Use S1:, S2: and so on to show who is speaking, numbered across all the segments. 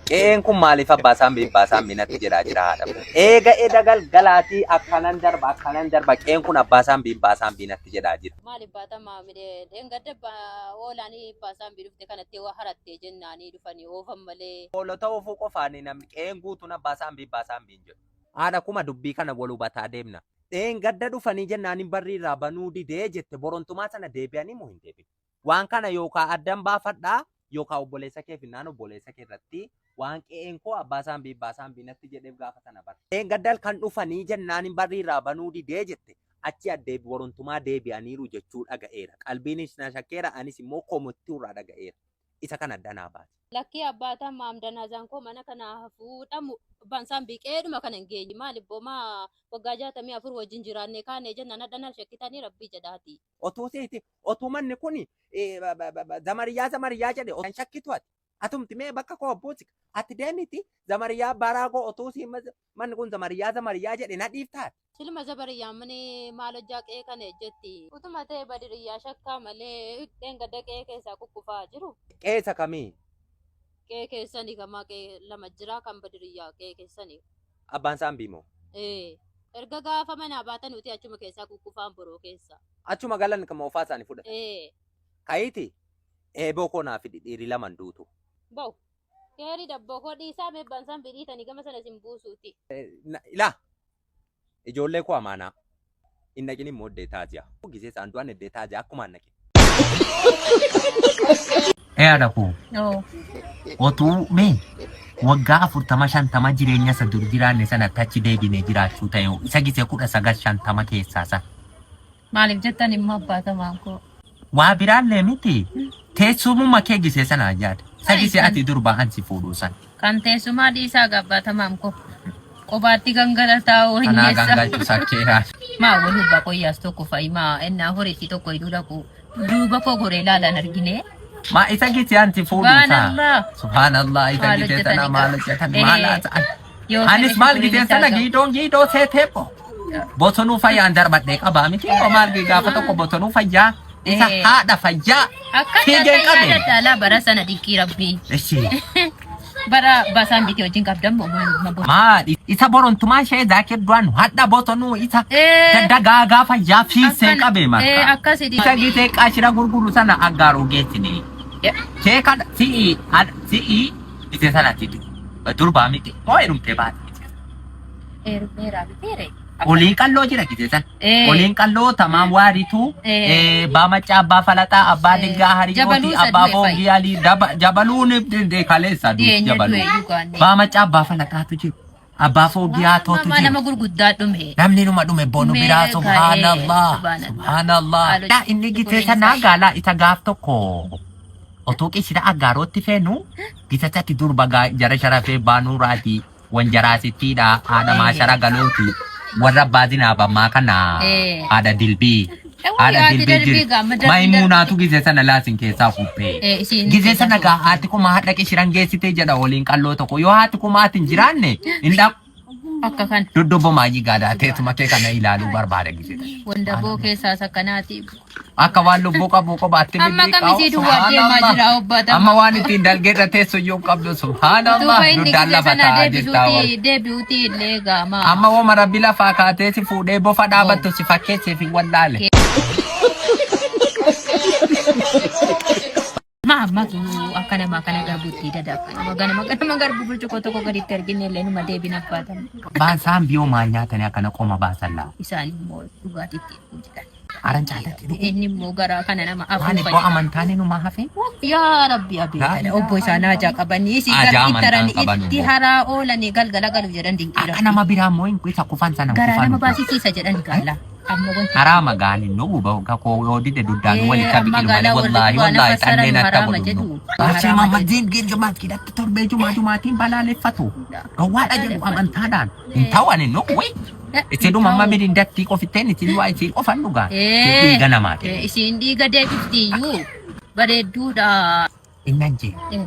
S1: Qe'een kun maaliif abbaa saambii abbaa saambii natti jedhaa jira haadha koo. Eega eda galgalaatii akkanan darba akkanan darba qe'een kun abbaa saambii abbaa saambii natti jedhaa jira.
S2: Maaliif baatama dheengadda hoolaanii abbaa saambii dhufte kanatti waa harattee jennaanii dhufanii oofan malee.
S1: Hoolota oofuu qofaani namni qe'een guutuun abbaa saambii abbaa saambii hin jedhu. Haadha kuma dubbii kana wal hubataa deemna. Dheengadda dhufanii jennaanin barri irraa banuu didee jette borontumaa sana deebi'anii moo hin deebi'in? Waan kana yookaa addan baafadhaa yookaa obboleessa kee finnaan obboleessa kee irratti waan qe'een koo abbaa saambii abbaa saambii natti jedheef gaafa sana bara. Dheengadda halkan dhufanii jennaanin barri irraa banuu didee jette achi addee borontumaa deebi'aniiru jechuu dhaga'eera. Qalbiinis na shakkeera anis immoo komottuu irraa dhaga'eera. Isa kana adda naa baasi.
S2: Lakkii abbaa tammaam danaazaan koo mana kana fuudhamu abbaan saambii qe'eedhuma kana hin geenye maaliif boomaa waggaa 64 wajjin jiraannee kaanee jennaan hadha na shakkitanii rabbii jedhaati.
S1: Otuu seeti otuu manni kun zamariyyaa zamariyyaa jedhe hin shakkitu ati. Atumti mee bakka koo buusi. Ati deemiti zamariyyaa baraa koo otuu si manni kun zamariyyaa zamariyyaa jedhe na dhiiftaa ati.
S2: Silma zabariyyaan mani maal hojjaa qe'ee kana ejjetti. Utuma ta'e badiriyyaa shakkaa malee dheengadda qe'ee keessaa kukkufaa jiru.
S1: Qe'ee isa kamii?
S2: Qe'ee keessanii kamaa qe'ee lama jira kan badiriyyaa qe'ee keessanii.
S1: Abbaan saambii moo?
S2: Ee. Erga gaafa manaa baatan nuti achuma keessaa kukkufaan boroo keessa.
S1: Achuma galan kan moofaa isaanii fudhatan.
S2: Ee.
S1: Ka'iiti eeboo koo naa fidi dhiirri laman duutu.
S2: Ba'u. Keerii dabboo koo dhiisaa mee bansaan bidhiitanii gama sana isin buusuuti.
S1: Ilaa ijoollee koo amaanaa hin dhaqin immoo iddee taaziyaa. Gisee isaan du'an iddee taaziyaa akkuma hin dhaqin. Ee haadha koo otuu mee waggaa 40 50 jireenya isa dur jiraanne sanatti achi deebinee jiraachuu ta'e isa gisee 1950 keessaa sana.
S2: Maaliif jettan immoo abbaa tamaan koo.
S1: Waa biraallee miti teessumuma kee gisee sana yaada. Isa gisee ati durbaa ansi fuudhuu sana.
S2: Kan teessumaa dhiisaa abbaa tamaam koo. Qobaatti gangalataa
S1: Anaa
S2: hooyyeessa.
S1: gangalchu sakkeeraa.
S2: Maa wal hubbaa qoyyaas tokko fa'i maa ennaa horiitti tokko hidhuu dhaqu duuba koo goree ilaalan argine.
S1: Ma isa gisee ansi fuudhuu saa.
S2: Subhaanallah.
S1: Subhaanallah isa
S2: Maal
S1: gisee sana
S2: hojjetani
S1: maal
S2: gaa.
S1: hojjetan
S2: Eh,
S1: maal haasa'an.
S2: Yoo
S1: Anis
S2: fedhe
S1: maal
S2: shukuriin
S1: gisee
S2: isaa
S1: sana
S2: gahu.
S1: giidoon giidoo seetee bo. Bosonuu fayyaan darbadhee qabaa miti hoo maal gaafa tokko bosonuu fayyaa isa
S2: Eh.
S1: haadha fayyaa
S2: Akka
S1: fiigee
S2: taataa
S1: qabe.
S2: yaadadha alaa bara sana dinqii rabbii.
S1: Ishi.
S2: Bara basaan bitee wajjin qabdan moo maal ma
S1: Maal isa borontumaa ishee zaakir du'an hadha bosonuu isa
S2: Eh.
S1: dagaagaa fayyaa fiissee
S2: Akkana-
S1: qabe
S2: eh,
S1: marka.
S2: akkasi
S1: Isa gisee qaashira gurguru sana aggaaruu geessine. Kee kana si'i si'i gisee sanatti durbaa miti moo heerumtee baate.
S2: Heerumeeraa mitiire.
S1: Oliin qalloo jira gisee san.
S2: Eh.
S1: Oliin qalloo tamaam waarituu
S2: Eh.
S1: abbaa maccaa abbaa falaxaa abbaa
S2: Eh.
S1: diggaa hariyooti
S2: Jabaluu isa
S1: abbaa
S2: du'e fa'i.
S1: boongii alii jabaluun kaleessa duuti
S2: Dhiyeenya
S1: jabaluu.
S2: du'e yugaanne.
S1: Abbaa maccaa abbaa falaxaatu jiru. Abbaa foogii haatootu
S2: Mamaa nama
S1: jiru.
S2: gurguddaa dhume.
S1: Namni numa dhume boonu
S2: Mee
S1: biraa
S2: gaa'ee,
S1: subhaanallah
S2: subhaanallah.
S1: subhaanallah.
S2: Haalo
S1: Laa inni gisee
S2: shukuriin
S1: sanaa
S2: isaa.
S1: gaalaa isa gaaf tokko otoo qishira aggaarootti feenu gisasatti durba jara sharafee baanuuraatii. Wanjaraasittiidha haadha maashara galooti warra abbaa zinaab ammaa kana
S2: Eh.
S1: haadha dilbii
S2: Ewa,
S1: haadha
S2: haati
S1: dilbii
S2: dilbii
S1: jiru
S2: gaa, amma darbii
S1: maimuunaatu gizee sana laasin keessaa qubbee
S2: Eh, isiin
S1: gizee
S2: keessaa
S1: sana gaa
S2: quuphee.
S1: haati kuma haadha qishiran geessitee jedha waliin qalloo tokko yoo haati kuma ati hin jiraanne hin dhaqu
S2: Akka kan
S1: dudduuba maayii gaadaa teessuma kee kana ilaaluu barbaada gizee sana.
S2: wandaboo keessaas akkanaati.
S1: Akka waan lubbuu qabu qobaatti
S2: Amma
S1: biddiiqaa.
S2: kam isii duwwaa deemaa jira obbo Adama.
S1: Amma waan ittiin dalgeerra teessu iyyuu hin qabdu subhaanallah.
S2: Duuba inni
S1: Duddaan
S2: gizee
S1: lafa
S2: sana
S1: taa'aa jirta.
S2: deebisuuti deebi'uuti illee gaama.
S1: Amma woma rabbi lafaa kaatee si fuudhee bofa dhaabattu si fakkeessee fi wallaale.
S2: Ma ammatu akka namaa kana garbuutti dadaaffa. Nama ganama ganama garbuu burcuqqoo tokko gaditti arginne illee numa deebina abbaatama.
S1: Baasaan biyoo maal nyaatanii akkana qoma baasan laa.
S2: Isaan immoo dhugaatiitti erguu jedhan.
S1: Aran caalatti dhugu.
S2: Inni immoo garaa kana nama
S1: Waan
S2: afuufa
S1: ibboo
S2: jedha.
S1: amantaan inumaa hafe.
S2: Yaa Rabbi abeekadha. Obbo isaan haajaa qabanii si
S1: Haajaa
S2: gar
S1: amantaan
S2: ittaranii
S1: qaban
S2: itti
S1: immoo.
S2: haraa oolanii galgala galu jedhan dinqii
S1: Akka
S2: Rabbi.
S1: nama biraa immoo hin isa kufan sana hin
S2: Garaa
S1: kufan.
S2: nama baasisiisa jedhan gaala. Amma wanti
S1: Haraama gaani nu guba ka koo yoo dide duddaan
S2: Ee,
S1: walitti
S2: amma
S1: biqilu malee
S2: gaalaa warri
S1: wallaahi
S2: quraana
S1: wallaahi
S2: fassaran
S1: xanneen atta
S2: haraama
S1: godhu.
S2: jedhu.
S1: Baachee
S2: Haraama
S1: Muhammad
S2: jedhu.
S1: Ziin Giirga maskiidatti torbee jumaa jumaatiin balaaleffatu. Gowwaadha jedhu amantaadhaan. Hin ta'u ani nu wayi. Isin amma mirindattii qofitteen isin waa isin qofan dhugaa. Dhiiga namaa ta'e.
S2: Isiin dhiiga deebiftiyyuu bareedduudha.
S1: Innan jee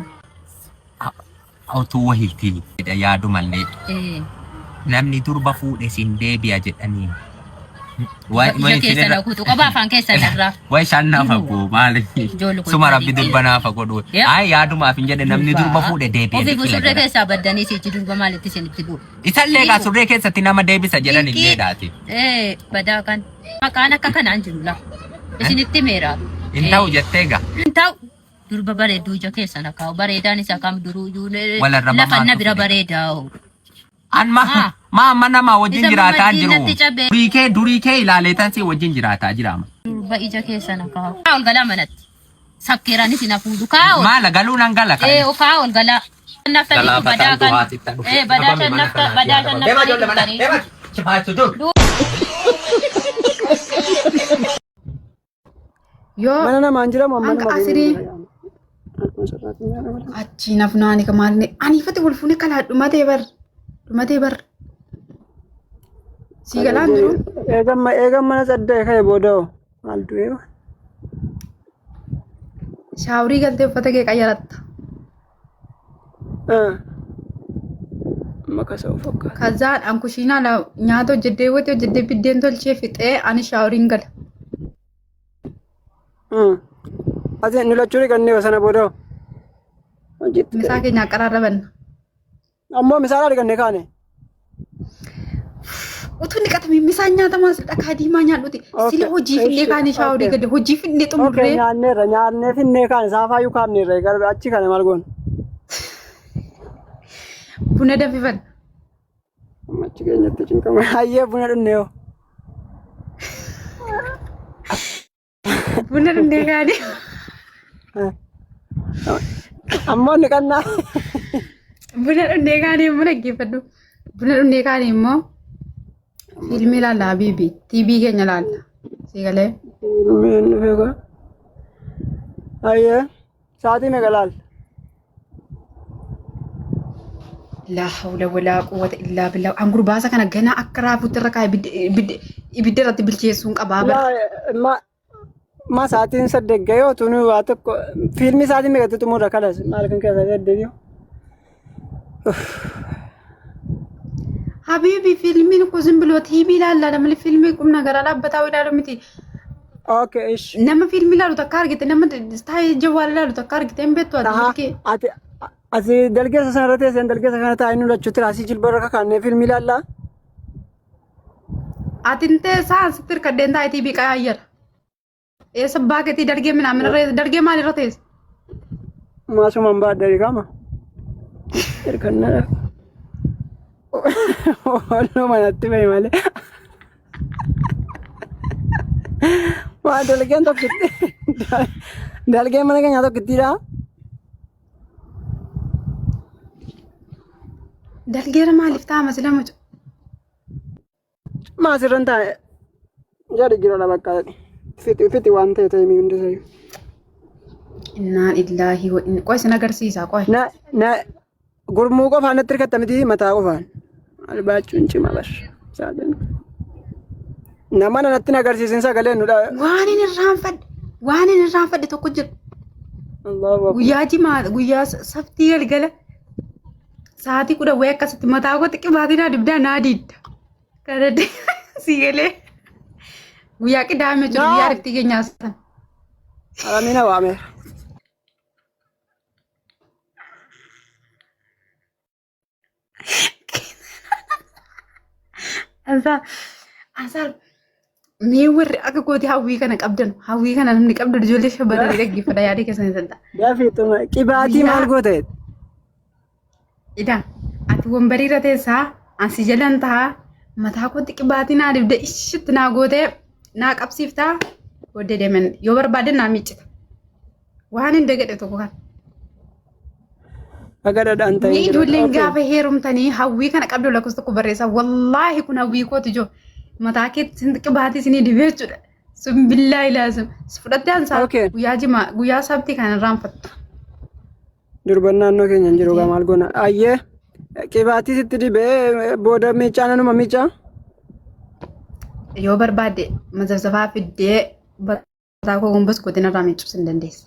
S1: otuu wahiitii yaadu mallee. Namni durba fuudhe sin deebi'a jedhanii. Waay
S2: Ija keessa na kutu qaba afaan keessa narraa.
S1: Waay isaan naaf hagu maali?
S2: Ijoolli kun
S1: Suma rabbi durba naaf godhu.
S2: Yaa.
S1: Ay yaadumaaf hin jedhe namni durba fuudhe deebi'ee
S2: Ofiif
S1: biqila
S2: surree
S1: jedha.
S2: keessaa baddanii sichi durba maalitti isinitti bu'u?
S1: Isallee egaa surree keessatti nama deebisa jedhan
S2: Dinqii.
S1: illee dhaati.
S2: Ee badaa kan maqaan akka kanaan jiru laa. Isinitti meera.
S1: Hin ta'u jettee egaa.
S2: Hin ta'u. Durba bareedduu ija keessa na kaa'u. Bareedaan isa kam duruu iyyuu
S1: Walarra
S2: lafa na
S1: mamaatu
S2: bira
S1: fide.
S2: bareedaa. oo.
S1: An ma
S2: Ah.
S1: ma amma nama wajjin
S2: Isa
S1: jiraataa
S2: mamma
S1: jiru.
S2: diinatti cabee.
S1: Durii kee ilaalee tan si wajjin jiraataa jira amma.
S2: Durba ija keessa na kaa'u. Kaa ol galaa manatti. Sakkeeraanis hin hafuudhu. Kaa ol.
S1: Maala galuu nan gala kan.
S2: Ee kaa ol galaa. Naftanii
S1: Galaafataan
S2: badaa kan.
S1: du'aatitti dhufe.
S2: Ee badaa
S1: Dhabame
S2: shan
S1: mana
S2: nafta
S1: kanaatti
S2: badaa shan
S1: yaadama. Deema
S2: naftanii
S1: ijoollee mana.
S2: dhuftanii.
S1: Deema. Chifaatu dur.
S3: Yoo
S4: Mana namaan jiramu amma
S3: hanga
S4: nama
S3: asirii achi nafnaani kamaalne aniifati wal fuune kalaa dhumatee bar dhumatee bar sii galaan jiru.
S4: Eegan mana saddee ka'e booda hoo maal du'ee
S3: Shaaworii galtee uffata kee qayyaratta.
S4: Amma kasa of fakkaata.
S3: Kazaan an kushiinaa nyaata hojjedhee wati hojjedhee biddeen tolchee fixee ani shaaworiin gala.
S4: Ati nu lachuu dhiqannee sana booda hoo? Hojiitti
S3: Misaa keenya qararrabanna.
S4: Ammoo misaala dhiqannee kaane.
S3: Utuu dhiqatame misaan nyaatamaa sila dhakaa diimaa nyaadhuti. Sila hojii finnee kaane shaaworii gale hojii finnee
S4: Okay,
S3: xumurree.
S4: nyaanneerra nyaannee finnee kaane saafaayyuu kaafneerra gara achi kana maal goona?
S3: Buna danfifanna.
S4: Amma achi keenyatti cinqama. Hayyee buna dhunnee hoo?
S3: Buna dhunnee kaane.
S4: Ammoo ni qannaa.
S3: Buna dhunnee kaane immoo dhaggeeffadhu. Buna dhunnee kaane immoo fiilmii ilaalla habiibi. TV keenya ilaalla. Si galee.
S4: Fiilmiin dhufee koo. Hayyee sa'aatii meeqa laal?
S3: Laa hawla walaa quwwata illaa billah. An gurbaasa kana ganaa akka raafuutti irra kaa'e ibidda irratti bilcheessuun qabaa bara.
S4: Ma ma sa'aatiin 8 ga'ee otuu nu waa tokko fiilmii sa'aatii meeqatti xumurra kalas maal kan keessa 8 yoo.
S3: Habiibi fiilmiin kun ዝም ብሎ TV ilaalla namni fiilmii qubna garaa dhaabbataa ilaalu miti.
S4: Okay ish.
S3: Nama fiilmii ilaalu takka argite nama taa'ee jawwaala ilaalu takka argite hin beektu ati
S4: Taha
S3: milkee.
S4: ati ati dalgeessa sana irra teesseen dalgeessa kana taa'ee nu lachuu tiraasii jilba irra kakaannee fiilmii ilaallaa.
S3: Ati hin teessaa sitti hirkadheen taa'ee TV qayaayyara. Eessa baaketii dargee minaamin irra dargee maal irra teessa?
S4: Maasumaan baadha riqama. Hirkannaa. Ooluu manatti bahi malee. Waa dalgeen tokkitti. Dalgeen mana keenyaa tokkittiidha.
S3: Dalgeera maaliif taa'ama sila muca?
S4: Maasirra hin taa'e. Jedhi jira bakka fixi fixi waan ta'e ta'e hundi isayyuu.
S3: Innaan illaahi wa inni qoy isin agarsiisa qoy.
S4: Na na gurmuu qofaan natti hirkatta miti mataa qofaan. Albaachuun cima bar. Saadan. Nama natti hin agarsiisin sagaleen nu dha.
S3: Waan hin irraanfadhe tokko jira.
S4: Allahu Akbar.
S3: Guyyaa jimaa guyyaa sabtii galgala sa'aatii 10 wayii akkasitti mataa kootti qibaatii naa dibdaa naa diidda. Kana si galee guyyaa qidaame jiru guyyaa ariftii keenyaa sana.
S4: Alamina waameera.
S3: Asaa asaa mee warri akka kooti hawwii kana qabdan hawwii kana namni qabdan ijoollee shamarranii dhaggeeffadha yaada keessan isa ta'a.
S4: Dafii xuma qibaatii maal goote?
S3: Idaa ati wambarii irra teessaa ansi jalan ta'a mataa kootti qibaatii naa dibda ishitti naa gootee naa qabsiiftaa booddee deeman yoo barbaade naa miiccita. Waan hin dagadhe tokko kan.
S4: Agadadhaan ta'ee
S3: Ni
S4: jira.
S3: ijoolleen
S4: Okay.
S3: gaafa heerumtanii hawwii kana qabdu lakkoofsa tokko barreessa. Wallaahi kun hawwii kooti ijoo. Mataa keetti qibaatii isinii dibee jechuudha. Sun billaa ilaasum. Si fudhattee ansaa
S4: Okay.
S3: guyyaa jimaa guyyaa sabtii kan irraanfattu.
S4: Durban naannoo keenya hin jiru gaa maal goona. Ayyee qibaatii sitti dibee booda miicaa nanuma miicaa.
S3: Yoo barbaadde mazabzabaa fiddee mataa koo gombos gooteen irraa miicuus hin dandeessa.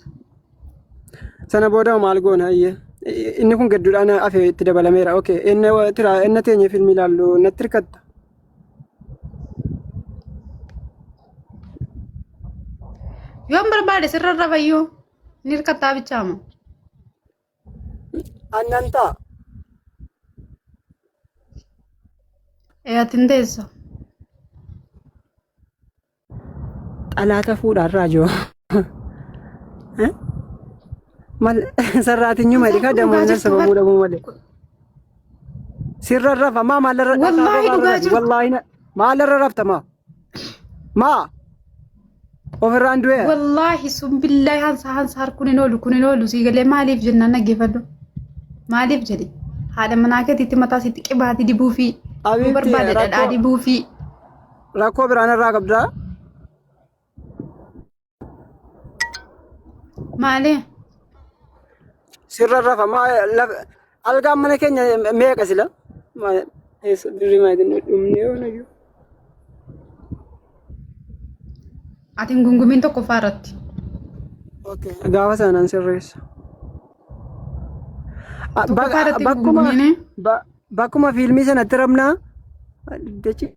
S4: Sana booda maal goona ayyee. Inni kun gidduudhaan hafe itti dabalameera. Okay. Inni tira inni teenye fiilmii ilaallu natti hirkatta.
S3: Yoon barbaade sirra rafayyuu ni hirkattaa bichaama.
S4: Annan ta'a.
S3: Ee ati hin teessa.
S4: Xalaata fuudhaan raajoo. Mal sarraatinyuma
S3: Ansaar
S4: jedhi
S3: kun dhugaa
S4: damoon
S3: jirtu bar.
S4: sababuu dhabuu malee. Sirra rafa maa maalarra dhakaa
S3: Wallaahi
S4: gogaarra
S3: dhugaa
S4: rafi
S3: jirtu.
S4: wallaahi maalarra rafta maa maa ofirraan du'ee.
S3: Wallaahi sun billaahi hansa hansaar kun hin oolu kun hin oolu sii galee maaliif jennaan dhaggeeffadhu. Maaliif jedhi haadha manaa keetiitti mataa sitti qibaatii dibuu fi yoo
S4: Abiibti
S3: barbaade dhadhaa
S4: rakkoo
S3: dibuu fi
S4: rakkoo biraan irraa qabdaa.
S3: maali?
S4: Sirra rafa maa algaan mana keenya meeqa sila? Eessa birrii maatiin dhumnee oonayyuu.
S3: Ati hin gungumiin tokkoffaa irratti.
S4: Okay. Gaafa sanaan sirreessa.
S3: Tokkoffaa irratti hin
S4: Bakkuma
S3: gungumiin.
S4: bakkuma fiilmii sanatti rabnaa dachi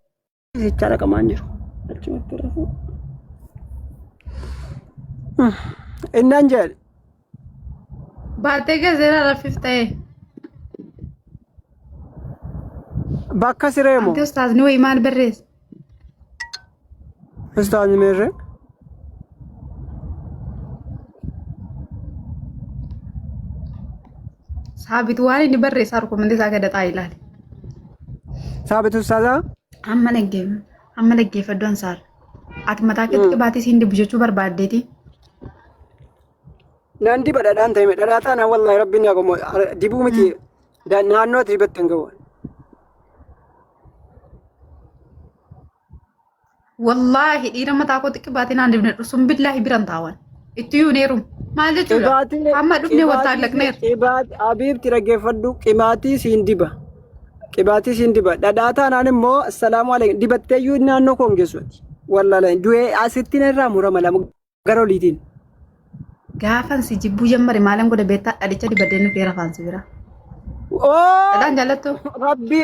S4: Sichaa dhaqamaan jiru. Achumatti rafuu. Innaan jedhe.
S3: Baattee geesseera raffif ta'e.
S4: Bakka siree moo?
S3: Anti ustaazni wayii maal barreesse?
S4: Ustaazni meerree?
S3: Saabit waan inni barreessaa rukumanti isaa gada xaa ilaali.
S4: Saabit ustaazaa?
S3: Amma dhaggeef amma dhaggeeffadhu ansaar. Ati mataa keetti qibaatii siin dibu jechuu barbaaddeeti.
S4: Nan diba dhadhaan ta'e dhadhaa taanaan wallaahi rabbiin haa qomo dibuu miti naannoo ati dibatte hin gahu.
S3: Wallaahi dhiira mataa kootti qibaatii naan dibne sun billaahi biran taawan. Itti yuun heerum. Maal jechuudha?
S4: Qibaatiin
S3: Amma dhufnee wal
S4: qibaatii
S3: taallaqneerra.
S4: qibaat abiibti dhaggeeffadhu qibaatii siin diba. Qibaatii siin diba. Dhadhaa taanaan immoo assalaamu alaikum dibattee iyyuu naannoo koo hin geessu ati. Wallaahi du'ee asitti narraa murama lama gara oliitiin.
S3: Gaafan si jibbuu jammare maalan godha beektaa dhadhicha dibadheen dhufee rafaan si bira.
S4: Oo
S3: Dhadhaan jaallattu?
S4: rabbi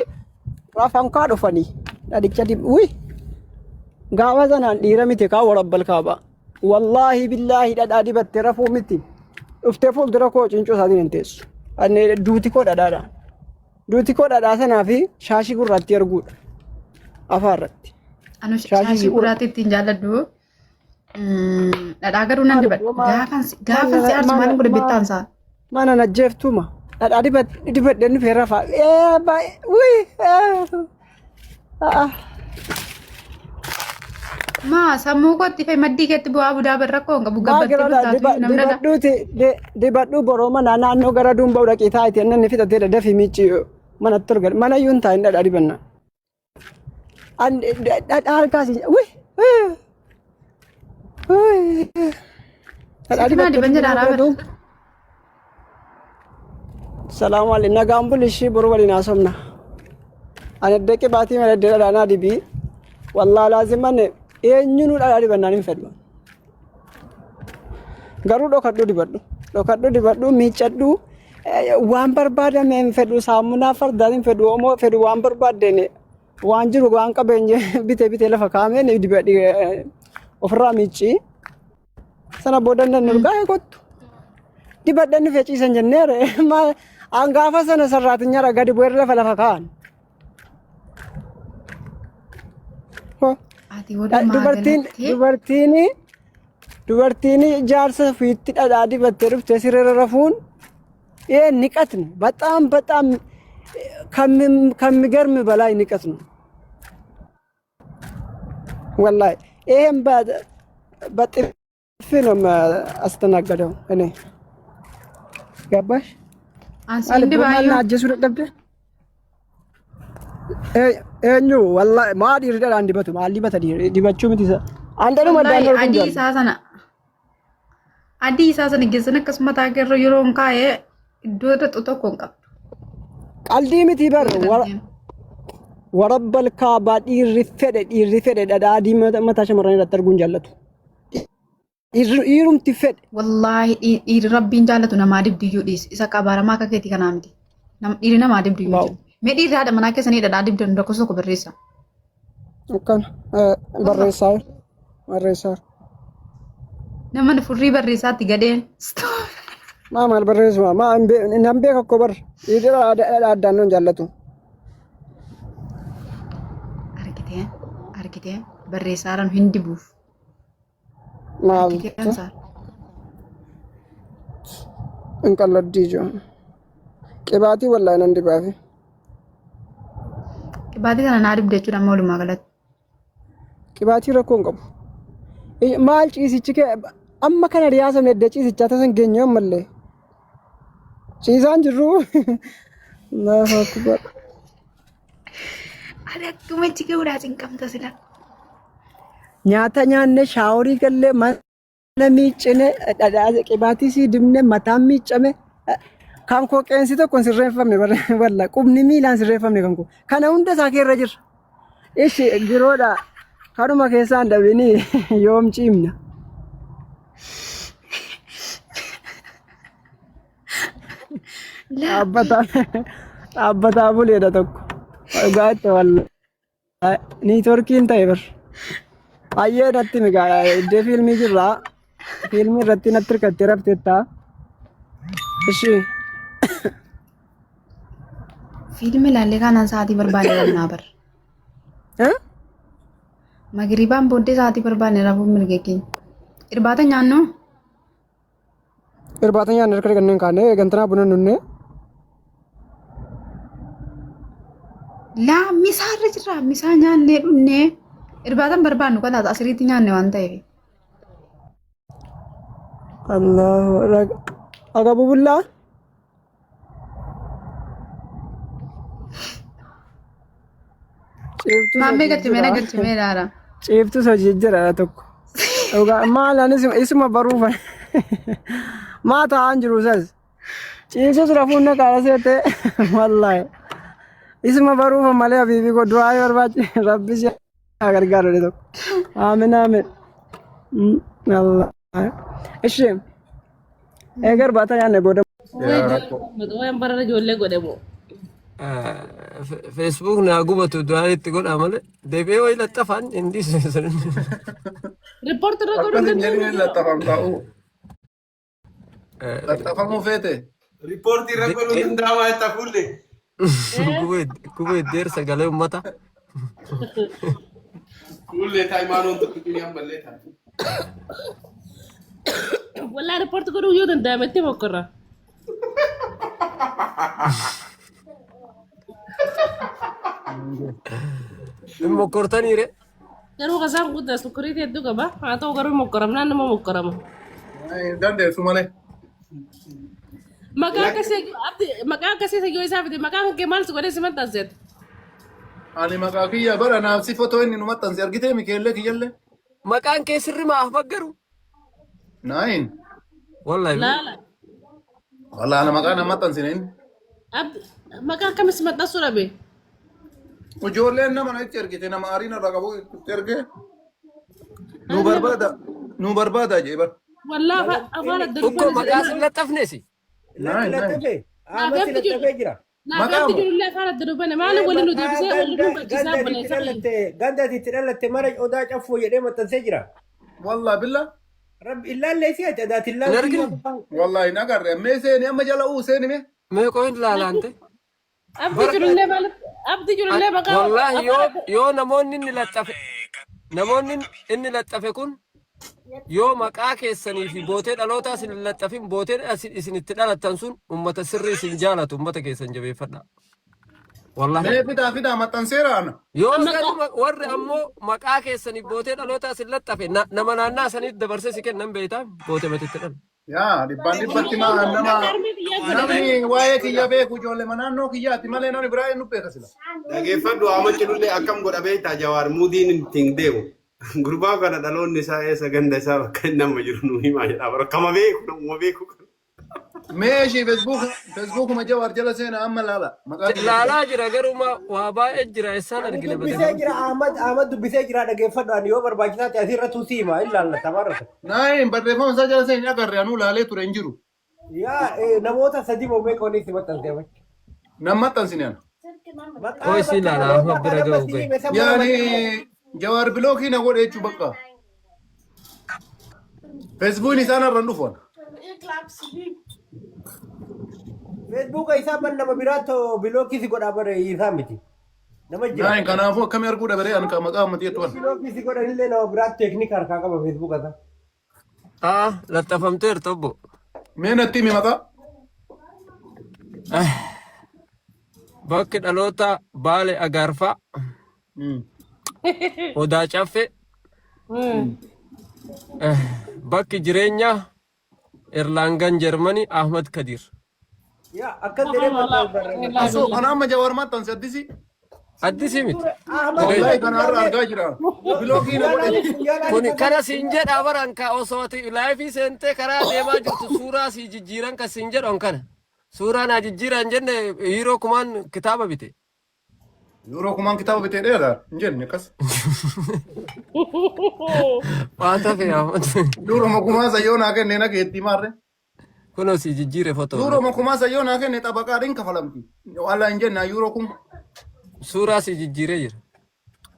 S4: rafan kaa dhufanii dhadhicha dib uy gaafa sanaan dhiira miti kaa warabbal kaaba. Wallaahi billaahi dhadhaa dibatte rafuu miti. Dhuftee fuuldura koo cincoo isaatiin hin teessu. Ani duuti koo dhadhaadha. Duuti koo dhadhaa sanaa fi shaashii gurraattii arguudha. Afaa irratti.
S3: Anu
S4: Shaashii
S3: shaashii gurraattii ittiin jaalladhu. Dhadhaa garuu nan dibadha. Gaafan si gaafan si aarsu maalan godha beektaa ansaa.
S4: Mana na jeeftuma. Dhadhaa dibadheen dhufee rafaa. Ee baay'ee. Wii.
S3: Maa sammuu kootti fa'i maddii keetti bu'aa budaa barra rakkoo hin qabu gabbattee bultaatu namni dhadhaa.
S4: Dibadhuuti dibadhuu boroo mana naannoo gara duumba'u dhaqii taa'ite inni fixatee dafii miicci manatti ol gad mana iyyuu hin taa'in dhadhaa dibanna. Dhadhaa harkaa si wii wii dhadhaa
S3: Sitti naa diban jedhaa
S4: dibattee
S3: bara.
S4: Salaamu alaikum. Nagaan buli ishii boru waliin haasofna. Ani adda qibaatii malee adda dhadhaa naa dibii. Wallaa laaziman eenyunuu dhadhaa dibannaan hin fedhu. Garuu dhokadhu dibadhu. Dhokadhu dibadhu miiccadhu. Waan barbaadame hin fedhu saamunaa fardaa hin fedhu omoo fedhu waan barbaaddeen waan jiru waan qabeenye bitee bitee lafa kaa'ameen dibadhi ofirraa miicci. Sana booda nan urgaa'ee kottu. Dibadhan dhufee ciisan jenneere. An gaafa sana sarraatinyara gadi bu'eera lafa lafa kaa'an. Hoo.
S3: Ati walumaa
S4: Dubartiin
S3: galatti
S4: dubartiin dubartiin jaarsa ofiitti dhadhaa dibattee dhuftee sireerra rafuun ይሄ ንቀት ነው። በጣም በጣም ከሚገርም በላይ ንቀት ነው። ወላሂ ይሄም በጥፊ ነው አስተናገደው። እኔ ገባሽ?
S3: Ansiin dibaayyuu.
S4: Ajjeesuu dadhabde eenyu wallahi maa dhiirri dhadhaan dibatu maal dibata dhiirri dibachuu miti isa andanuma
S3: Wallahi
S4: addaan
S3: adii
S4: arguu
S3: isaa sana adii isaa sana geessan akkasuma mataa keerra yeroo hin kaa'ee iddoo dhaqxu tokko hin qabdu.
S4: Qaldii miti bar warabbal kaabaa dhiirri fedhe dhiirri fedhe dhadhaa adii mataa shamarranii irratti arguun jaallatu. Dhiirumti fedhe.
S3: Wallaahi dhiirri rabbiin jaallatu namaa dibdiyyuu dhiisi. Isa qabaaramaa akka keetii kanaa miti. Dhiirri namaa dibdiyyuu
S4: Waaw.
S3: jiru. Mee dhiirri haadha manaa keessanii dhadhaa dibdan lakkoofsa tokko barreessa.
S4: Akkana barreessaa barreessaa.
S3: Nama furrii barreessaatti gadheen.
S4: Maa maal barreessuma? Maa nan beeka akkoo bar. Dhiirri addaan nuun jaallatu.
S3: Argitee argitee barreessaadhaan hin dibuuf.
S4: Maal
S3: Argitee ansaar.
S4: hin qalladdii jiru. Qibaatii wallaahi nan dibaafi.
S3: Qibaatii sana naa dibde jechuudha amma walumaa galatti.
S4: Qibaatii rakkoo hin qabu. Maal ciisichi kee amma kana riyaasamne edda ciisichaa tasan geenye ammallee. Ciisaan jirru. Allahu akbar.
S3: Ati akkuma achi ga'uudhaa cinqamta sila.
S4: Nyaata nyaanne shaaworii gallee mana miiccine dhadhaa qibaatii sii dibne mataan miiccame kan koo qeensi tokko hin sirreeffamne walla qubni miilaan sirreeffamne kan koo kana hunda isaa keerra jirra. Ishi giroodha kanuma keessaan dhabinii yoom ciimna. Dhaabbataa dhaabbataa buleedha tokko. Dhugaa itti wallaahi. Niitworkiin ta'e bar. Baay'ee natti migaa iddoo fiilmii jirraa. Fiilmii irratti natti hirkattee rafteettaa. Ishi
S3: Fiilmi ilaallee kaanaan sa'aatii barbaanne rafnaa bar.
S4: Eh?
S3: Magriibaan booddee sa'aatii barbaanne rafuun mirga keenya. Irbaata nyaannu?
S4: Irbaata nyaanne harka dhiqannee hin kaane eegantanaa buna nunnee.
S3: Laa misaa irra jirra. Misaa nyaannee dhunnee irbaata hin barbaannu kanaas asiriitti nyaanne waan ta'eef.
S4: Allahu Agabu bullaa. Ciiftuu
S3: Maammee
S4: hojii
S3: galchimee na
S4: jira.
S3: galchimee laala.
S4: Ciiftus hojii jira tokko. Dhugaa maal anis isuma baruuf maa taa'aan jiru sas. Ciisus rafuun na qaala seete wallaahi. Isuma baruuf malee habiibii koo du'aa yoo barbaachi rabbi si haa gargaaru jedhe tokko. Aamin aamin. Wallaahi. Ishi eegar irbaata nyaanne booda
S5: Yaa rakkoo.
S6: Waan barara ijoollee godhe moo.
S7: Facebook naa gubatu duraan itti godhaa malee deebi'ee wayi laxxafaan hin dhiisu.
S6: Riippoorti irra godhuu
S5: Akkas hin
S6: danda'u.
S5: jedhin laxxafam ta'uu. Laxxafamuu feete.
S8: Riippoortii irra godhuun danda'amaa itti hafuullee.
S7: Gubee deer sagalee uummata.
S8: Fuullee taayimaanoon tokko ni ammallee ta'a.
S6: Wallaa riippoorti godhuu yoo danda'ame itti mokkorra.
S7: Hin mokkortaniire.
S6: Garuu kasaan guddaa sukkuriitii hedduu qaba. Haa ta'u garuu mokkoramnaan nama mokkorama.
S5: Hin dandeessu malee.
S6: Maqaa akkasii abdi maqaa akkasii yoo isaa fide maqaan kan kee maal si godhee si maxxanseet?
S5: Ani maqaa kiyya bara naaf si fotoo inni nu maxxanse argitee mikeellee kiyyallee.
S7: Maqaan kee sirri maaf baggaru?
S5: Naayin.
S7: Wallahi.
S6: Laala.
S5: Wallah ana maqaa na maxxansine inni.
S6: Abdi maqaa akkamis si maxxansuu dhabe?
S5: Ijoolleen nama na itti ergite nama aariin irraa qabu itti erge. Nu barbaada nu barbaada jee bar.
S6: Wallaa afaan adda
S7: Ukko
S6: dubbaan
S7: maqaa sin laxxafnesi.
S5: Naayin naayin.
S9: Laxxafe. Ahmad si laxxafee jira.
S6: Naaf
S5: Maqaa
S6: abdi
S5: moo?
S6: jirullee afaan adda dubbane maali waliin nu deebisee waliin nu
S9: Ganda
S6: barsiisaa
S9: ati itti
S6: obboleessa keenya.
S9: dhalatte ganda ati itti dhalatte mara odaa caffoo jedhee maxxansee jira.
S5: Wallah billah.
S9: Rabbi illaallee si ati adaati
S7: Hin
S9: illaallee
S7: arginu.
S5: Wallahi hin agarre. Mee seeni amma jala uu seeni mee.
S7: Mee qohin laalaante.
S6: Abdi
S7: Bara
S6: jirullee maali abdi jirullee maqaa
S7: Wallaahi
S6: afaan
S7: yoo
S6: adda
S7: yoo namoonni inni laxxafe namoonni inni laxxafe kun yoo maqaa keessanii fi bootee dhalootaa isin hin laxxafin booteen isin itti dhalattan sun ummata sirrii isin jaalatu ummata keessan jabeeffadha. Wallaahi.
S5: Mee fidaa fidaa maxxanseera ana.
S7: Yoo
S6: maqaa
S7: garuu warri ammoo maqaa keessanii bootee dhalootaa isin laxxafe nama naannaa saniif dabarsee si kennan beektaa bootee matitti dhala.
S5: Yaa dhibbaan dhibbatti maa nama
S6: maqaa harmee biyyaa godhe
S5: namni waa'ee kiyya beeku ijoollee naannoo kiyyaati malee namni biraa eenyu beeka sila.
S8: Dhageeffadhu amma cirullee akkam godha beektaa Jawaar muudiin ittiin deemu. Gurbaa kana dhaloonni isaa eessa ganda isaa bakka inni amma jiru nu himaa jedha. Bara kama beeku namuma beeku kana.
S5: Mee ishii Facebook Facebookuma Jawaar jala seena amma laala maqaa kiyya fida.
S7: Laalaa jira garuu waa baay'ee jira eessaan
S9: Ani
S7: argina
S9: dubbisee
S7: badee.
S9: jira Ahmad Ahmad dubbisee jira dhageeffadhu ani yoo barbaachisaa ta'e asirratti si hima ilaalla tamarrata.
S5: Naayin barreeffama isaa jala seeni agarre anuu laalee ture hin jiru.
S9: Yaa namoota sadii moo meeqa waliin si maxxansee achi.
S5: Nan maxxansine ana.
S9: Maqaa
S7: Qoy si
S9: bakka
S7: ilaala
S9: dhalootaa
S7: Ahmad bira
S9: kan amma
S7: ga'u
S9: si
S7: gahe.
S9: hime san mara
S5: Yaani
S9: maxxanse.
S5: Jawaar bilookii na godhe jechuu bakka. Feesbuukni isaan irra hin dhufu.
S9: Feesbuuka isaa ban nama biraatti bilookii si godhaa bare isaa miti. Nama jira.
S5: Naan kanaafuu akkamii arguu dhabaree ani kan maqaa uummatii jettu kana.
S9: Bilookii si godhanillee nama biraatti teeknika harkaa qaba feesbuuka isaa.
S7: Ah, laxxafamteerta obbo.
S5: Mee natti himi maqaa.
S7: Bakki dhaloota Baale Agaarfaa, Odaa Caffee, bakki jireenyaa Erlaangan Jarmanii Ahmad Kadir.
S9: Yaa akkas jedhee maxxansa.
S5: Asoo kana amma Jawaar maxxanse addisi.
S7: Addisii miti.
S9: Ahmad
S5: Wallahi kana har'a argaa jira. Bilookii na godhe.
S7: Kuni kana siin jedha baran ka osoo ati laayifii seentee karaa deemaa jirtu suuraa sii jijjiiran kan siin jedhu an kana. Suuraa naa jijjiiran jenne hiiroo kumaan kitaaba bite.
S5: Yeroo kumaan kitaaba bitee dheeraa hin jenne akkas.
S7: Waa tafe Ahmad.
S5: Duruma kumaa sayyoo naa kenne na geettii maarre.
S7: Kunoo sii jijjiire fotoo.
S5: Duruma kumaa sayyoo naa kenne xabaqaadhaan kafalamti. Walla hin jenne yeroo kuma.
S7: Suuraa sii jijjiiree jira.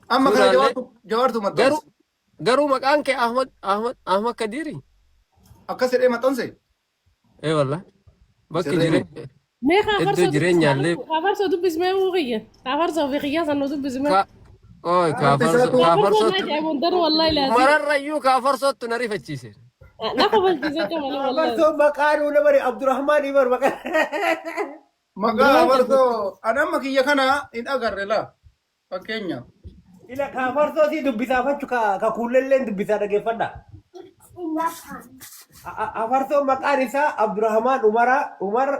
S5: Amma kana
S7: Suuraalee-
S5: jawaartu jawaartu
S7: Garuu
S5: maxxanse.
S7: garuu maqaan kee Ahmad Ahmad Ahmad Kadiiri.
S5: Akkas jedhee maxxanse.
S7: Ee wallah. Bakki
S5: Sirrii
S7: jire
S6: Mee
S7: iddoo
S6: kaafarsoo
S7: jireenyaallee
S6: kaafarsoo dubbismee uu kiyya. Kaafarsoo fi kiyya san nu dubbismee.
S7: ka ooy kaafarsoo
S6: Kaafarsoo
S7: kaafarsootti
S6: naa jedhamu dan wallahi laazim.
S7: mararrayyuu kaafarsootti na rifachiise.
S6: Na kofalchiise akka malee wallahi.
S9: Afarsoo maqaa nuu nama Abdurrahmaan Ibar maqaa.
S5: Maqaa afarsoo ani amma kiyya kana hin agarre laa. Fakkeenya.
S9: Ila ka afarsoo si dubbisaa fachu ka ka kuulelleen dubbisaa dhageeffadha. Afarsoo maqaan isaa Abdurrahmaan Umara Umar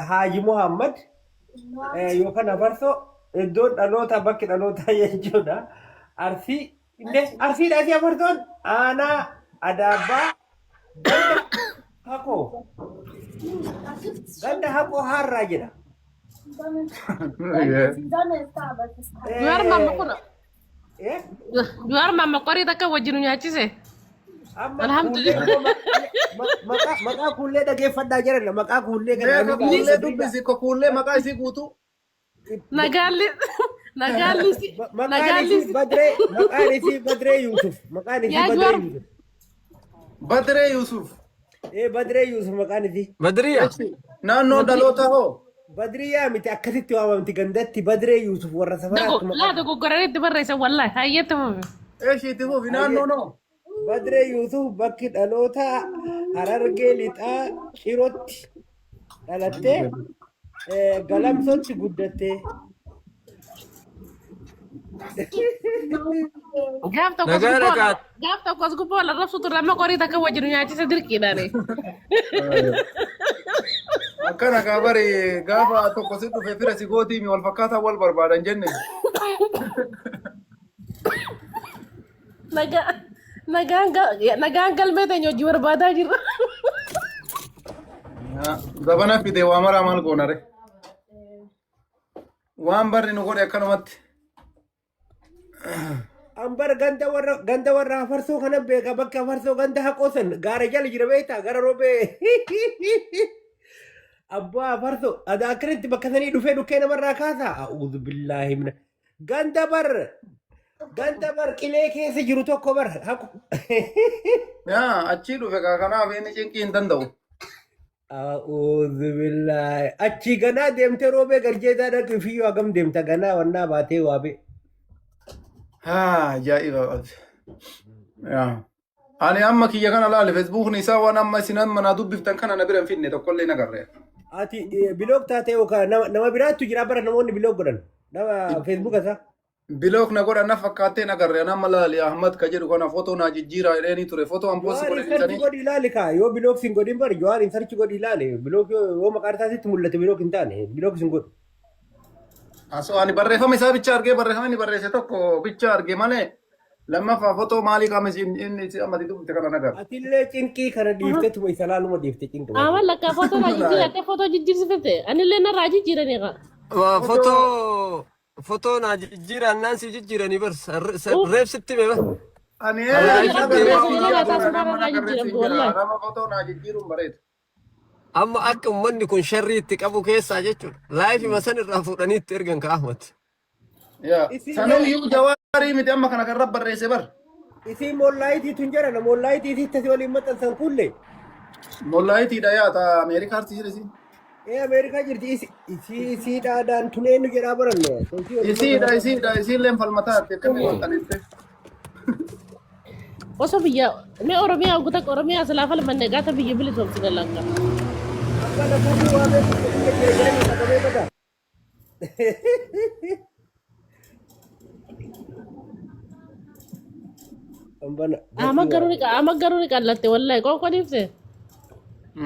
S9: Haaji Muhammad yookaan afarsoo iddoon dhaloota bakki dhalootaa jechuudha. Arsii Inde Arsiidha asii afarsoon aanaa Adaabbaa ganda Haqoo ganda Haqoo Haarraa jedha.
S6: Jawaar mamma kun
S9: Eh,
S6: Jawaar mamma qorii takka wajjin nu nyaachise.
S9: Amma
S6: Alhamdulillah.
S9: kuullee maqaa maqaa kuullee dhageeffadhaa jedhan maqaa kuullee kana
S5: Mee
S9: namni
S5: kuullee dubbisi kuullee maqaa isii guutuu.
S6: Nagaalli nagaalli si
S9: Maqaan
S6: nagaalli
S9: isii Badree maqaan isii Badree Yuusuf maqaan isii
S6: Yaa
S9: Badree
S6: Jawaar
S9: Yuusuf.
S5: Badree Yusuf.
S9: Eh Badree Yuusuf maqaan isii.
S7: Badriya.
S5: Naannoo dhaloota hoo.
S9: Badriyaa miti akkasitti waamamti gandatti Badree Yuusuf warra safaraatti
S6: laa
S9: maqaa.
S6: dogoggoranii itti barreessan wallahi hayyatti fufi.
S5: Eeshiitti fufi naannoo noo.
S9: Badree Yuusuf bakki dhaloota Harargee lixaa Cirootti dhalattee Galamsootti guddattee.
S6: Gaaf tokkos
S7: Nagaa
S6: gubbaa
S7: nagaa.
S6: gaaf tokkos gubbaa wal arrabsu turre amma qorii takka wajjin nu nyaachise dirqiidhaani.
S5: Akkana kaa bari gaafa tokko si dhufe fira si gootiimi wal fakkaataa wal barbaadan jenne.
S6: Nagaa nagaan nagaan galmee teenya hojii barbaadaa jirra.
S5: Zabana fide waa maraa maal goonare. Waan barri nu godhe akkanumatti.
S9: Ambar ganda warra ganda warra afarsoo kana beeka bakka afarsoo ganda haqoo san gaara jala jira beektaa gara roobee. Abbaa afarsoo adaa akkanatti bakka sanii dhufee dhukkee namarraa kaasa. A'uudhu billaahi mina. Ganda bar ganda bar qilee keessa jiru tokko bar haqu.
S5: Yaa achii dhufe kaa kanaaf inni cinqii hin danda'u.
S9: A'uudhu billaahi. Achii ganaa deemtee roobee garjeetaa dhaqu ifiyyoo hagam deemta ganaa wannaa baatee waabee.
S5: Haa ajaa'iba qabdi. Yaa. Ani amma kiyya kana laale feesbuukni isaa waan amma isin amma naa dubbiftan kana na bira hin fidne tokkollee hin agarre.
S9: Ati bilook taatee yookaan nama biraattu jira bara namoonni bilook godhan. Nama feesbuuka isaa.
S5: Bilook na godhan na fakkaattee hin agarre. Ani amma laali Ahmad ka jedhu kana footoo naa jijjiiraa jedheeni ture. Footoo an poosti
S9: Jawaar
S5: godhe
S9: inserchi
S5: dhiisanii.
S9: godhi ilaali kaa yoo bilook sin godhin bari Jawaar inserchi godhi ilaali bilook yoo maqaan isaa sitti mul'ate bilook hin taane bilook sin godhu.
S5: Asoo ani barreeffama isaa bicha argee barreeffama inni barreesse tokko bicha arge malee lammaffaa fotoo maalii qaama isin inni isin amma dubbifte kana nagar.
S9: Atillee cinqii kana dhiiftetuma isa laaluma dhiifte cinqii.
S6: Ama lakka footoo naa jijjiiratte footoo jijjiirsifte anillee narraa jijjiiranii qa.
S7: Fotoo fotoo naa jijjiiraan naan si jijjiiranii bar reebsitti mee bar.
S5: Ani
S7: Wallaahi
S5: ee
S7: deemaa
S5: nama fotoo naa jijjiiruun bareeda.
S7: Amma akka uummanni kun sharrii itti qabu keessaa jechuudha. Laayifima san irraa fuudhanii itti ergan ka Ahmad.
S5: Yaa
S9: Isin
S5: sanuyyuu jawaarii miti amma kana kan rabba barreesse bar.
S9: Isii mollaayitii tun jedhana mollaayitii isii tasi waliin maxxansan kulle.
S5: Mollaayitiidha yaa ta Ameerikaa arti jedhesi.
S9: Ee Ameerikaa jirti isi isii isii dhaadhaan tun eenyu jedhaa baranne. Isii waliin
S5: Isiidha
S9: maxxansan.
S5: isiidha isiilleen falmataa arti akkamii maxxaniste.
S6: Osoo biyya mee Oromiyaa ogu takka Oromiyaa silaa falmanne gaata biyya bilisoomsine lakka.
S9: Akka namoonni waa beeku biyya jira jedhanii qabamee bada. Ambana
S6: Ama
S9: jartii
S6: garuu
S9: waa
S6: ni ama garuu ni qallatte wallahi qoonqoo dhiifte.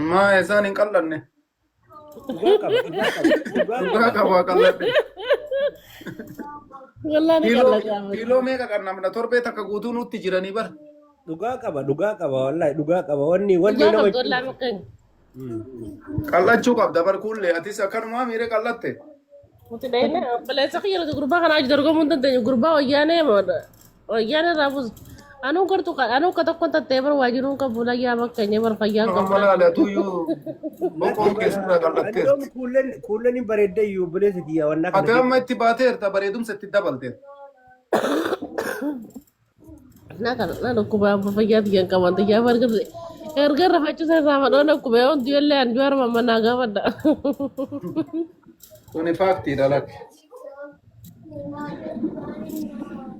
S5: Maa isaan hin qal'anne.
S9: dhugaa qaba dhugaa qaba dhugaa
S5: Dhugaa
S9: qaba.
S5: qaba qal'adhe.
S6: Wallahi ni
S5: Kiiloo
S6: qallatte ama.
S5: kiiloo meeqa qabna torbee takka guutuu nutti jiranii bara.
S9: Dhugaa qaba dhugaa qaba wallahi dhugaa qaba wanni wanni
S6: Dhugaa
S9: nama
S6: qabdu wallahi makkan.
S5: Qal'achuu qabda bar kuullee atis akkanumaa miiree qal'atte.
S6: Nuti dhayne obboleessa kiyya nuti gurbaa kana achi dorgomuu hin dandeenyu gurbaa wayyaanee wayyaanee irraa buusu. Anuu gartuu anuu akka tokkoon tattee bar waajiruu hin qabu layyaa bakka inni bar fayyaan qabu.
S5: Amma laale atuyyuu boqoon keessarraa
S9: Andoom
S5: qal'atteerti.
S9: kuulleen kuulleen hin bareedda iyyuu obboleessa kiyya wannaa kana
S5: Ati amma
S9: keessa.
S5: itti baateerta bareedumsa itti dabalteerta.
S6: Na kana na dhukkuba amma fayyaa tiyyaan qaban xiyyaa erga erga rafachuu sana irraa madhoo dhukkube hundi illee an juwaar mamma naa gaafadha.
S5: Kuni faaktiidha lakki.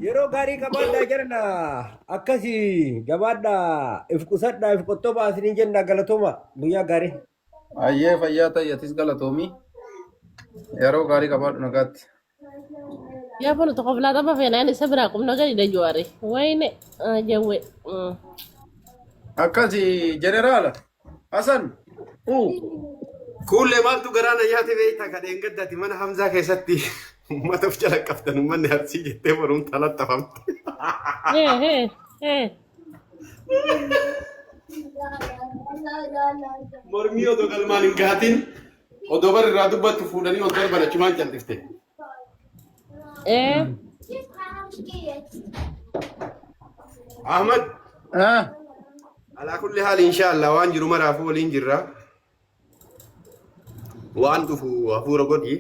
S9: Yeroo gaarii qabaadhaa jedhana akkasii jabaadhaa if qusadhaa if qottobaa isiniin jenna galatooma guyyaa gaarii.
S5: Ayyee fayyaa ta'i atis galatoomii. Yeroo gaarii qabaadhu nagaatti.
S6: Yaa banu tokko filaatama feenaan isa biraa qubna gadi dha juwaare. Wayne jawwe.
S5: Akkasi jeneraala Hasan uu
S8: Kuullee maaltu garaa na nyaate beektaa kan dheengaddaati mana Hamzaa keessatti uummata of jala qabdan uummanni arsii jettee boruun talattafamte.
S6: Hee hee hee.
S8: Mormii odoo galmaan hin gahatin odoo bar irraa dubbattu fuudhanii ol darban achumaan callifte.
S6: Ee.
S8: Ahmad
S5: ah
S8: alaa kulli haal inshaallah waan jiru maraafuu waliin jirra. Waan dhufu hafuura godhi.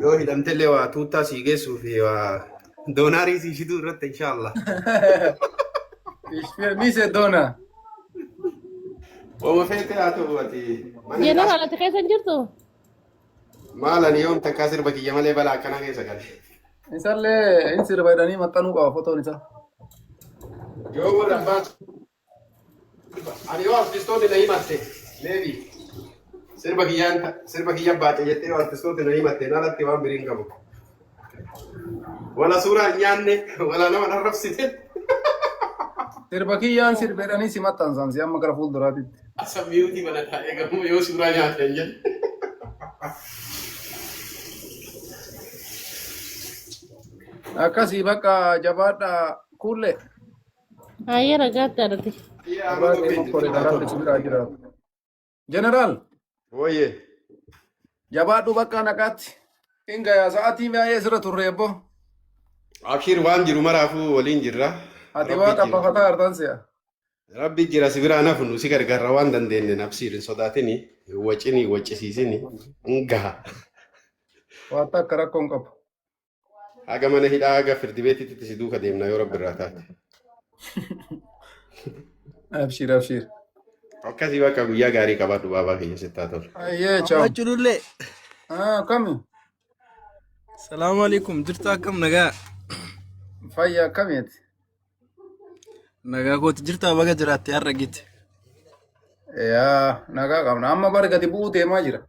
S8: Yoo hidhamtellee waa tuuttaa sii geessuu fi waa doonaarii sii fiduu irratti inshaallah.
S5: ich vermisse Dona.
S8: Wama feete haa ta'u ati mana hidhaa.
S6: Jeneraal ati keessa hin jirtu?
S8: Maal ani yoom takkaa sirba kiyya malee balaa akkanaa keessa gale.
S5: Isallee hin sirba jedhanii maxxanuu qaba fotoon isaa.
S8: Yoo warra abbaa ani yoo artistoonni na himatte maybe sirba kiyyaan sirba kiyya baace jettee yoo artistoonni na himatte alatti waan biriin qabu. Wala suuraa hin nyaanne wala nama arrabsite.
S5: Sirba kiyyaan sirba jedhanii si maxxansan si amma gara fuulduraatitti.
S8: Asa miyuutii mana taa'ee garuu yoo suuraa nyaate hin jedhe.
S5: Akkasii bakka jabaadhaa kuullee.
S6: Hayyee nagaatti haadhati.
S5: Irraa deema kore karaa si biraa jiraatu. Jeneraal
S8: Wooyee.
S5: jabaadhu bakka nagaatti. Hin gayaa sa'aatii baay'ee sirra turre ebbo.
S8: Abshiir waan jiru maraafuu waliin jirra.
S5: Ati
S8: Rabbi
S5: waa
S8: jira.
S5: xabbafataa hartaan si'a.
S8: Rabbi jira si biraa nafu si gargaarra waan dandeenye nabsiir hin sodaatini hin wacini hin waccisiisini hin gaha.
S5: Waan takka rakkoo hin qabu.
S8: Haga mana hidhaa haga firdi beetitti si duuka deemna yoo rabbi irraa taate.
S5: Abshiir abshiir.
S8: Akkasii bakka guyyaa gaarii qabaadhu baabaa kiyya sittaa tolu.
S5: Ayyee chaaw.
S10: Amma culullee.
S5: Ah kami?
S10: Salaamu alaikum. Jirtu akkam nagaa?
S5: Fayya akkamiiti?
S10: Nagaa kooti jirtaa baga jiraatte har'a gite.
S5: Yaa nagaa qabna. Amma bari gadi bu'uu deemaa jira.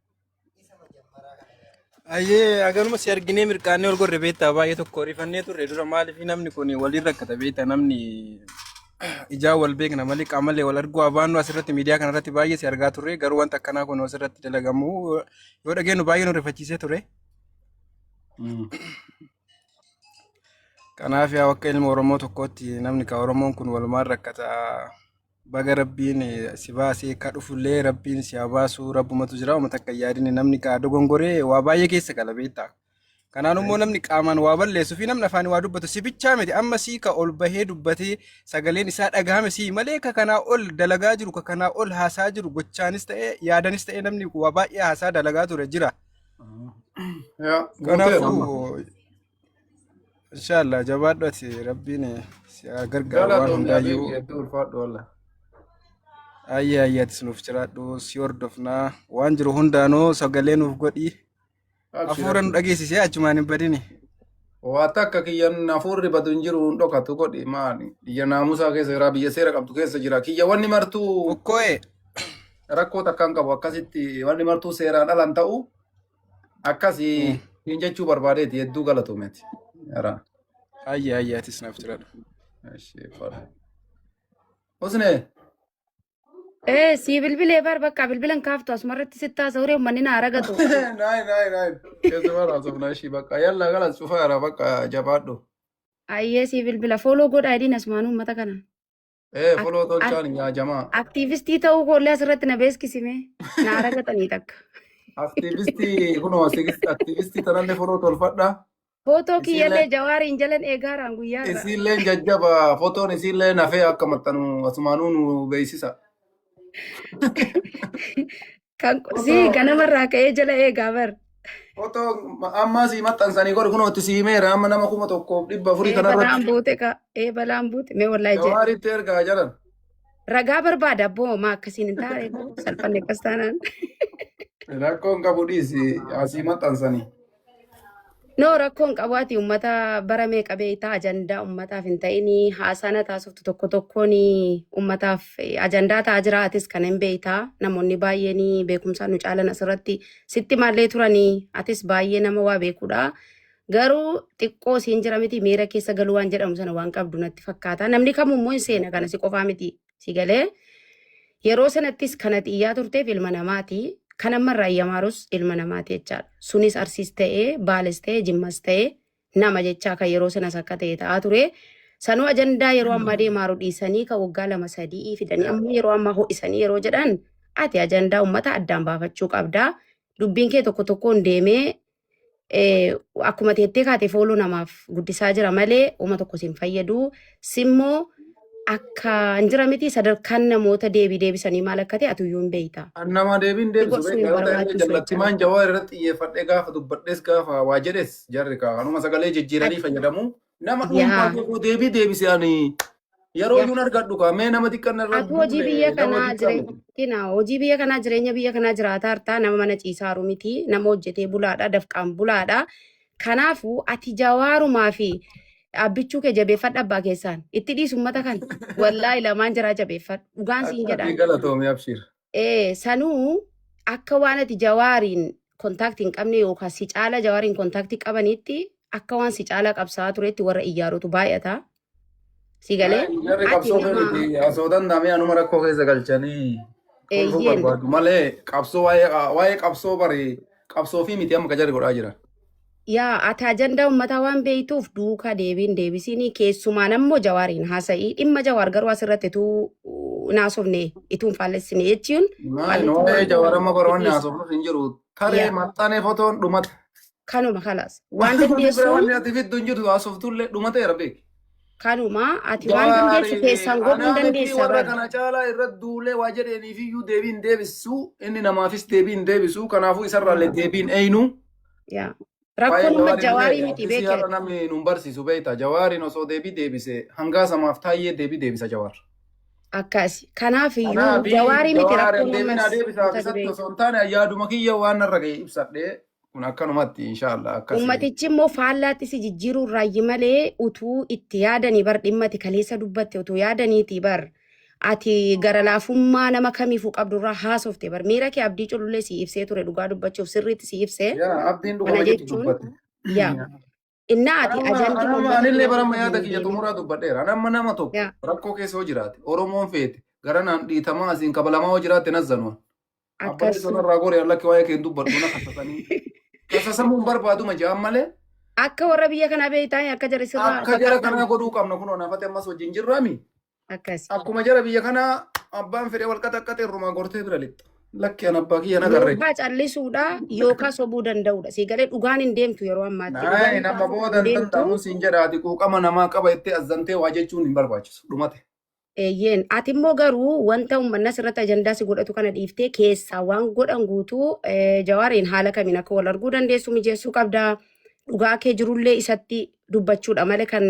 S10: Ayyee agaruma si arginee mirqaannee ol gorre beektaa baay'ee tokko rifannee turre dura maaliif namni kun waliin rakkata beektaa namni ijaan wal beekna malee qaamalee wal arguu abaannu asirratti miidiyaa kanarratti baay'ee si argaa turre garuu wanta akkanaa kun asirratti dalagamu yoo dhageenyu baay'ee nu rifachiisee ture. Kanaaf yaa akka ilma Oromoo tokkootti namni ka Oromoon kun walumaan rakkata. Baga rabbiin si baasee ka dhufullee rabbiin si haa baasu rabbumatu jira uummata akka hin yaadine namni ka dogongoree waa baay'ee keessa gala beektaa. Kanaan immoo namni qaamaan waa balleessuu fi namni afaan waa dubbatu si bichaa miti amma sii ka ol bahee dubbatee sagaleen isaa dhagahame sii malee ka kanaa ol dalagaa jiru ka kanaa ol haasaa jiru gochaanis ta'e yaadanis ta'e namni waa baay'ee haasaa dalagaa ture jira.
S5: Yaa guuteera amma.
S10: Kanaafuu Inshaallah jabaadhu ati rabbiin si haa gargaaru waan
S5: Galatoomi
S10: hundaayyuu.
S5: habiibi hedduu ulfaadhu wallah.
S10: Ayyee ayyee atis nuuf jiraadhu si hordofnaa waan jiru hundaanuu sagalee nuuf godhi
S5: Abshir
S10: hafuura nu
S5: abshir.
S10: dhageessisee achumaan hin badini.
S5: Waa takka kiyyan hafuurri badu hin jiru hin dhokatu godhi maali. Biyya naamusaa keessa jira biyya seera qabdu keessa jira. Kiyya wanni martuu
S10: Okkoo'ee
S5: rakkoo takka hin qabu akkasitti wanni martuu seeraan alan ta'u akkasi hin jechuu barbaadeeti hedduu galatoomeeti. Yaraa.
S10: Ayyee ayyee atis naaf jiraadhu.
S5: Ishee fara. Husnee.
S3: Ee sii bilbilee bar bakka bilbilan kaaftu asumarratti sitti haasa'u uummanni na aragatu.
S5: Naay naay naay. Keessumaa haasofna ishii bakka yalla galas cufaa jira bakka jabaadhu.
S3: Ayyee sii bilbila fooloo godhaa jedhiin asumaan uummata kana.
S5: Ee foloo tolchaan yaa jamaa.
S3: Aktiivistii ta'uu koollee asirratti na beeskisime na aragatanii takka.
S5: Aktiivistii kunoo aktiivistii tanallee foloo tolfadha.
S3: Footoo kiyyallee
S5: Isiillee
S3: jawaariin jalan eegaaraan guyyaarra.
S5: isiillee jajjaba fotoon isiillee nafee akka maxxanu asumaanuu nu beeksisa.
S3: Kan sii
S5: Fotoo
S3: ganamarraa ka'ee jala eegaa bar.
S5: fotoo ammaa sii maxxansanii godhi kunoo itti siimeera amma nama 1400
S3: Ee balaan
S5: kanarratti
S3: buute ka ee balaan buute mee wallahi jee.
S5: jawaaritti ergaa jalan.
S3: Ragaa barbaada abboo maa akkasiin hin taane boo salphanne akkas taanaan.
S5: Rakkoon qabu dhiisi asii maxxansanii.
S3: No rakkoon qabu ati uummata bara meeqa beektaa ajandaa uummataaf hin ta'inii haasana taasiftu tokko tokkoon uummataaf ajandaa ta'aa jira atis kana hin beektaa namoonni baay'een beekumsaan nu caalan asirratti sitti maallee turanii atis baay'ee nama waa beekuudha. Garuu xiqqoo siin jira miti miira keessa galuu waan jedhamu sana waan qabdu natti fakkaata. Namni kamuu immoo hin seena kana si qofaa miti si galee. Yeroo sanattis kana xiyyaa turteef ilma namaati. Kan ammarraa iyyamaarus ilma namaati jechaadha. Sunis Arsiis ta'ee, Baales ta'ee, Jimmas ta'ee nama jechaa kan yeroo sanas akka ta'e ta'aa ture. Sanuu ajandaa yeroo ammaa deemaaru dhiisanii kan waggaa 2 3 fidanii amma yeroo ammaa ho'isanii yeroo jedhan ati ajandaa uummata addaan baafachuu qabdaa. Dubbiin kee tokko tokkoon deemee akkuma teettee kaate fooluu namaaf guddisaa jira malee uma tokko sin fayyadu. Simmoo akka hin jira miti sadarkaan namoota deebii deebisanii maal akka ta'e atuyyuu hin beekta.
S5: Nama deebiin
S3: Si
S5: deebisu
S3: gorsuu hin
S5: beekta yoo ta'e illee
S3: barbaachisu jechaadha.
S5: jallattimaan jawaar irratti xiyyeeffadhee gaafa dubbadhes gaafa waa jedhes jarri kaa kanuma sagalee jijjiiranii fayyadamu. Nama dhuunfaa
S3: Yaa
S5: tokko deebii deebise ani yeroo
S3: yaa
S5: iyyuu argadhu kaa mee nama xiqqaan irra
S3: atu hojii
S5: duule
S3: biyya
S5: nama
S3: kanaa
S5: xiqqaa miti.
S3: jireenya hojii biyya kanaa jireenya biyya kanaa jiraataa jirta nama mana ciisaaru miti nama hojjetee bulaadha dafqaan bulaadha. Kanaafuu ati jawaarumaa fi dhaabbichuu kee jabeeffadhu abbaa keessaan itti dhiisu uummata kana wallaahi lamaan jiraa jabeeffadhu dhugaan siin
S5: Akka ati
S3: jedhaan.
S5: galatoomi abshir.
S3: Ee sanuu akka waan ati jawaariin kontaaktii hin qabne yookaan si caala jawaariin kontaaktii qabanitti akka waan si caalaa qabsaa'aa turetti warra iyyaarutu baay'ata. Si galee
S5: Jarri
S3: ati
S5: qabsoo
S3: nama
S5: miti osoo danda'amee anuma rakkoo keessa galchanii kolfuu
S3: eeyyeen
S5: barbaadu malee qabsoo waa'ee qabsoo bari qabsoo fi miti amma ka jarri godhaa jiran.
S3: Yaa ati ajandaa uummataa waan beektuuf duukaa deebiin deebisiin keessumaan ammoo jawaariin haasa'ii dhimma jawaar garuu asirratti ituu hin haasofne ituu hin faallessine jechuun
S5: Maal
S3: faallessuu
S5: waa'ee
S3: waan
S5: jawaar amma bara wanni
S3: dhiisi.
S5: haasofnuuf hin jiru. Taree
S3: Yaa
S5: maxxanee fotoon dhumate.
S3: kanuma kalaas waan
S5: Wanni bira
S3: dandeessuun
S5: wanni ati fiddu hin jirtu haasoftullee dhumateera beeki.
S3: kanuma ati waan dandeessu
S5: Jawaari
S3: keessaan godhuu hin
S5: anaa miti
S3: dandeessa
S5: warra
S3: bar.
S5: kana caalaa irra duulee waa jedheeniif iyyuu deebii hin deebisu inni namaafis deebii hin deebisu kanaafuu isarraallee deebiin eenyu.
S3: Yaa
S5: Waa'ee
S3: rakkoon amma
S5: jawaarii
S3: jawaarii
S5: illee
S3: miti
S5: artisii
S3: beekee
S5: har'a namni nun barsiisu beekta jawaariin osoo deebii deebise hangaa samaaf taayyee deebii deebisa jawaar.
S3: akkasi. Kanaaf iyyuu
S5: Kanaafi
S3: jawaarii miti
S5: jawaariin
S3: rakkoon
S5: deebii naa
S3: ammas
S5: deebisaaf
S3: ummata
S5: isatti
S3: beeku.
S5: osoo hin taane yaaduma kiyya waan narra ga'e ibsadhee kun akkanumatti inshaallah akkasi.
S3: Ummatichi immoo faallaatti si jijjiiruu irraayyi malee utuu itti yaadanii bar dhimma ati kaleessa dubbatte utuu yaadaniiti bar ati gara laafummaa nama kamiifuu qabdu irraa haasofte bar miira kee abdii culullee si ibsee ture dhugaa dubbachuuf sirriitti si ibsee
S5: Yaa abdiin
S3: kana
S5: dhuguma jettu
S3: jechuun
S5: dubbatte.
S3: yaa innaa ati
S5: Anamma
S3: ajantii
S5: anamma
S3: uummata
S5: anillee
S3: kanaa
S5: baramma
S3: duuka
S5: yaada
S3: hin
S5: kiyya
S3: deemin.
S5: xumuraa dubbadheera. Anamma nama tokko
S3: Yaa
S5: rakkoo keessa hoo jiraate Oromoon feete gara naan dhiitamaa asiin kabalamaa hoo jiraatte nazzanuun. Abbaan
S3: akkas
S5: isa irraa gore allakki waa'ee kee hin dubbadhu na kasasanii. Kasasamuun barbaaduma jedhan malee
S3: akka warra biyya kanaa beektaa akka jara sirraa
S5: akka jara
S3: baqatan
S5: kanaa godhuu qabna kunoo nafate ammas wajjin jirraami.
S3: akkas.
S5: Akkuma jara biyya kanaa abbaan fedhee wal qaxaqqaxe irrumaa gortee bira lixxa. Lakki an abbaa kiyya nagarre.
S3: Yookaan callisuudha yookaan sobuu danda'uudha. Si galee dhugaan hin deemtu yeroo ammaatti. Dhugaan
S5: Naayii nama
S3: baasuuf hin
S5: booda hin
S3: deemtu.
S5: danda'amu siin jedha ati quuqama namaa qaba jettee azzantee waa jechuun hin barbaachisu. Dhumate.
S3: Eeyyeen ati immoo garuu wanta uummanni asirratti ajandaa si godhatu kana dhiiftee keessaa waan godhan guutuu jawaariin haala kamiin akka wal arguu dandeessu mijeessuu qabda. Dhugaa kee jirullee isatti
S11: dubbachuudha malee kan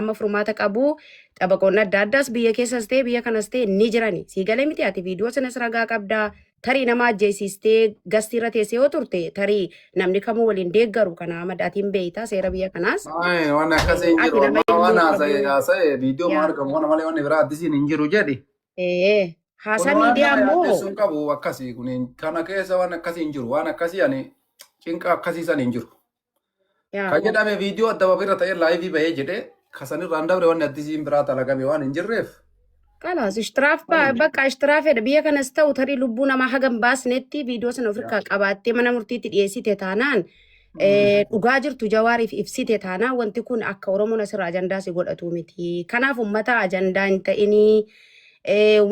S11: amma furmaata qabu xabaqoonni adda addaas biyya keessas ta'e biyya kanas ta'e ni jirani. Sii galee miti ati viidiyoo sanas ragaa qabdaa. Tarii nama ajjeesistee gastiirra teessee yoo turte tarii namni kamuu waliin deeggaru kana madaatiin beeyta seera biyya kanaas.
S5: Ay, waan akkasii hin
S11: Ati
S5: jiru.
S11: nama
S5: Amma waan
S11: ilmuu
S5: haasa'e
S11: qabdu.
S5: haasa'e viidiyoo ma
S11: Yaa.
S5: argamu kana malee wanni biraa addisiin hin jiru jedhi.
S11: Ee,
S5: Kun
S11: haasaa
S5: waan
S11: miidiyaa
S5: nama
S11: immoo
S5: yaaddessuu hin qabu akkasii kun kana keessa waan akkasii hin jiru. Waan akkasii ani cinqa akkasii san hin jiru.
S11: Yaa.
S5: Kan jedhame viidiyoo adda irra ta'ee live bahee jedhee kasanirraan dabre wanni addisiin biraa dalagame waan hin jirreef.
S11: Kalaas ishtiraaf bakka ishtiraafedha biyya kanas ta'u tarii lubbuu namaa hagam baasnetti viidiyoo sana ofirraa qabaattee mana murtiitti dhiyeessite taanaan dhugaa jirtu Jawaariif ibsite taanaan wanti kun akka Oromoon asirraa ajandaa si godhatu miti. Kanaaf uummata ajandaa hin ta'inii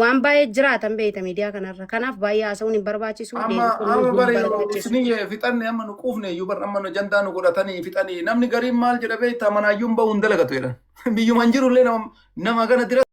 S11: waan baay'ee jiraatan beekta miidiyaa kanarra. Kanaaf baay'ee haasa'uun hin barbaachisu.
S5: Amma
S11: Deebisuun
S5: amma
S11: hin
S5: bari
S11: barbaachisu.
S5: isinii fixanne amma nu quufne iyyuu bar amma nu ajandaa nu godhatanii fixanii namni gariin maal jedha beektaa manaayyuu hin bahu hin dalagatu jedhan. Biyyuma hin jirullee nama nama kana dira.